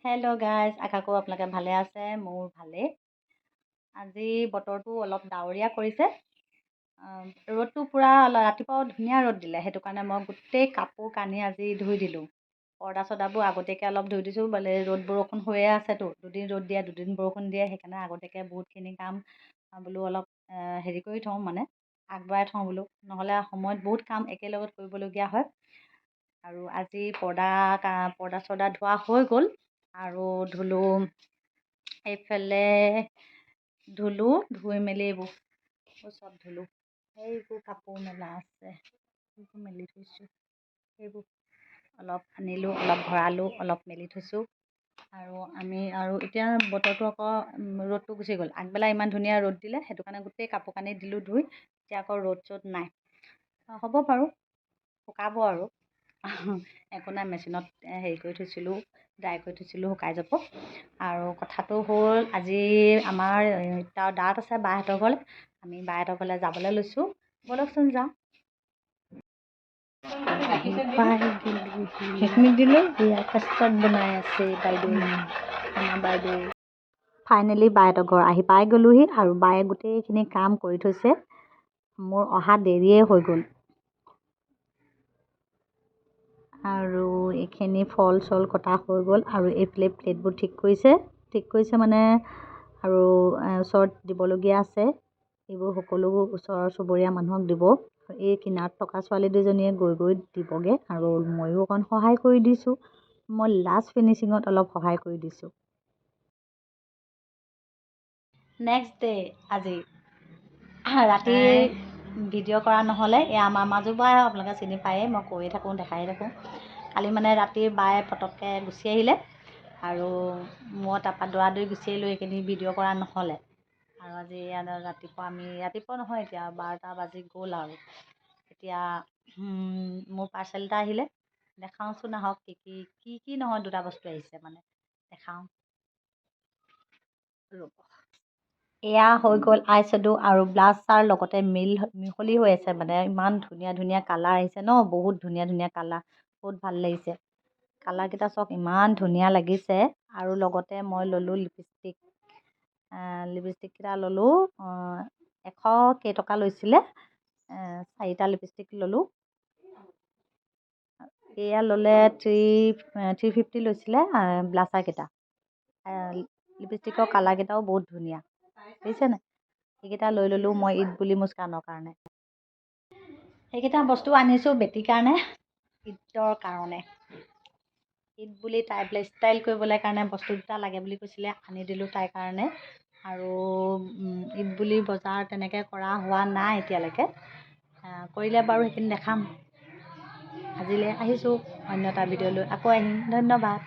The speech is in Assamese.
হেল্ল' গাইজ, আশা কৰোঁ আপোনালোকে ভালে আছে। মোৰ ভালেই। আজি বতৰটো অলপ ডাৱৰীয়া কৰিছে। ৰ'দটো পূৰা ৰাতিপুৱাও ধুনীয়া ৰ'দ দিলে। সেইটো কাৰণে মই গোটেই কাপোৰ কানি আজি ধুই দিলোঁ। পৰ্দা চৰ্দাবোৰ আগতীয়াকৈ অলপ ধুই দিছোঁ। বোলে ৰ'দ বৰষুণ হৈয়ে আছেতো, দুদিন ৰ'দ দিয়ে, দুদিন বৰষুণ দিয়ে। সেইকাৰণে আগতীয়াকৈ বহুতখিনি কাম বোলো অলপ হেৰি কৰি থওঁ, মানে আগবঢ়াই থওঁ বোলো, নহ'লে সময়ত বহুত কাম একেলগত কৰিবলগীয়া হয়। আৰু আজি পৰ্দা চৰ্দা ধোৱা হৈ গ'ল আৰু ধুলোঁ, এইফালে ধুলোঁ, ধুই মেলি এইবোৰ চব ধুলোঁ। সেইবোৰ কাপোৰ মেলা আছে, সেইবোৰ মেলি থৈছোঁ। সেইবোৰ অলপ আনিলোঁ, অলপ ভৰালোঁ, অলপ মেলি থৈছোঁ। আৰু আমি আৰু এতিয়া বতৰটো আকৌ ৰ'দটো গুচি গ'ল। আগবেলা ইমান ধুনীয়া ৰ'দ দিলে, সেইটো কাৰণে গোটেই কাপোৰ কানি দিলোঁ ধুই। এতিয়া আকৌ ৰ'দ চ'দ নাই। হ'ব বাৰু, শুকাব আৰু একো নাই। মেচিনত হেৰি কৰি থৈছিলোঁ, ড্ৰাই কৰি থৈছিলোঁ, শুকাই যাব। আৰু কথাটো হ'ল, আজি আমাৰ তাৰ দাঁত আছে বাহঁতৰ ঘৰলৈ। আমি বাহঁতৰ ঘৰলৈ যাবলৈ লৈছোঁ। ব'লকচোন যাওঁ। আহি পাই গ'লোহি। সেইখিনি দিলোঁ। এয়া কাষ্টাৰ্ড বনাই আছে বাইদেউ, আমাৰ বাইদেউ। ফাইনেলি বাহঁতৰ ঘৰ আহি পাই গ'লোহি আৰু বায়ে গোটেইখিনি কাম কৰি থৈছে। মোৰ অহা দেৰিয়ে হৈ গ'ল। আৰু এইখিনি ফল চল কটা হৈ গ'ল আৰু এইফালে প্লেটবোৰ ঠিক কৰিছে। ঠিক কৰিছে মানে আৰু ওচৰত দিবলগীয়া আছে। এইবোৰ সকলোবোৰ ওচৰৰ চুবুৰীয়া মানুহক দিব। এই কিনাৰত থকা ছোৱালী দুজনীয়ে গৈ গৈ দিবগৈ আৰু ময়ো অকণ সহায় কৰি দিছোঁ। মই লাষ্ট ফিনিচিঙত অলপ সহায় কৰি দিছোঁ। নেক্সট ডে আজি ৰাতি ভিডিঅ' কৰা নহ'লে। এয়া আমাৰ মাজু বাই, আপোনালোকে চিনি পায়েই, মই কৈয়ে থাকোঁ, দেখায়ে থাকোঁ। কালি মানে ৰাতি বায়ে পটককৈ গুচি আহিলে আৰু মই তাৰপৰা দৌৰা দৌৰি গুচি আহিলোঁ। এইখিনি ভিডিঅ' কৰা নহ'লে। আৰু আজি ৰাতিপুৱা, আমি ৰাতিপুৱা নহয়, এতিয়া 12টা বাজি গ'ল। আৰু এতিয়া মোৰ পাৰ্চেল এটা আহিলে, দেখাওঁচোন আহক কি কি কি কি নহয়, দুটা বস্তু আহিছে মানে, দেখাওঁ ৰ'ব। এয়া হৈ গ'ল আই শ্বেড' আৰু ব্লাছাৰ লগতে মিহলি হৈ আছে। মানে ইমান ধুনীয়া ধুনীয়া কালাৰ আহিছে ন, বহুত ধুনীয়া ধুনীয়া কালাৰ, বহুত ভাল লাগিছে। কালাৰকেইটা চাওক, ইমান ধুনীয়া লাগিছে। আৰু লগতে মই ল'লোঁ লিপষ্টিক। লিপষ্টিককেইটা ল'লোঁ, এশ কেইটকা লৈছিলে। চাৰিটা লিপষ্টিক ল'লোঁ। এয়া ল'লে 350 লৈছিলে ব্লাছাৰকেইটা। লিপষ্টিকৰ কালাৰকেইটাও বহুত ধুনীয়া, দেখিছে নাই? সেইকেইটা লৈ ল'লোঁ মই ঈদ বুলি মুস্কানৰ কাৰণে। সেইকেইটা বস্তু আনিছোঁ বেটীৰ কাৰণে, ঈদৰ কাৰণে। ঈদ বুলি তাই বোলে ষ্টাইল কৰিবলৈ কাৰণে বস্তু দুটা লাগে বুলি কৈছিলে, আনি দিলোঁ তাইৰ কাৰণে। আৰু ঈদ বুলি বজাৰ তেনেকৈ কৰা হোৱা নাই এতিয়ালৈকে। কৰিলে বাৰু সেইখিনি দেখাম। আজিলৈ আহিছোঁ, অন্য এটা ভিডিঅ' লৈ আকৌ আহিম। ধন্যবাদ।